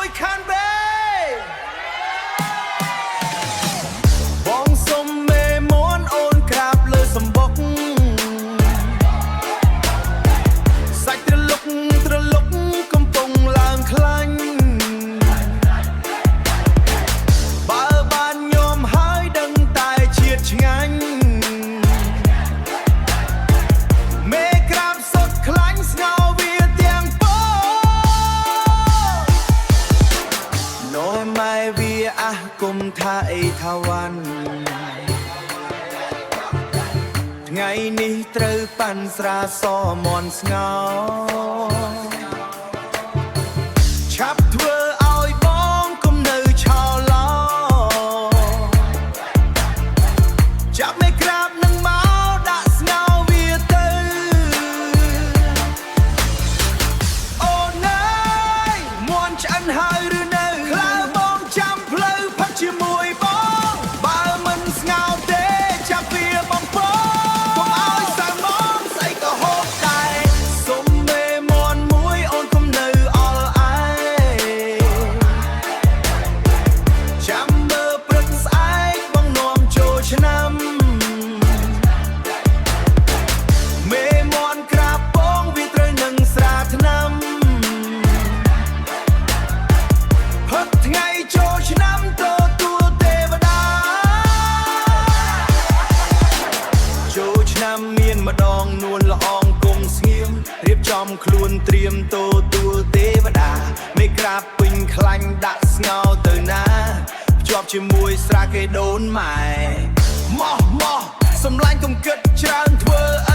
មួយខានបេបងសុំមេមន់អូនក្រាបលើសំបុកសាច់ត្រលុកត្រលុកកំពុងឡើងខ្លាញ់បើបានញោមហើយដឹងតែជាតិឆ្ងាញ់មេក្រាបសុតខ្លាញ់ស្ងោវាទាំងពោណយម៉ែវាអះគុំថាអីថាវ៉ាន់ថ្ងៃនេះត្រូវប៉ាន់ស្រាសមន់ស្ងោឆាប់ធ្វើឲ្យបងគុំនៅឆោឡោចាប់មេក្រាបនឹងមកដាក់ស្ងោវាទៅអូនអើយមន់ឆ្អិនហើយឬនៅខ្លាបងចាំផ្លូវផឹកជាមួយបងបើមិនស្ងោទេចាប់វាបងពងកុំឲ្យសើមងស្អីក៏ហូបដែរសុំមេមន់មួយអូនគុំនៅអល់ឯចាំមើលព្រឹកស្អែកបងនាំចូលឆ្នាំមេមន់ក្រាបពងវាត្រូវនឹងស្រាថ្នាំផឹកថ្ងៃចូលឆ្នាំទទួលទេវតាចូលឆ្នាំមានម្ដងនួនល្អងគុំស្ងៀមរៀបចំខ្លួនត្រៀមទទួលទេវតាមេក្រាបពេញខ្លាញ់ដាក់ស្ងោទៅណាភ្ជាប់ជាមួយស្រាគេដូនម៉ែម៉ោះម៉ោះសំឡាញ់កុំគិតច្រើនធ្វើអី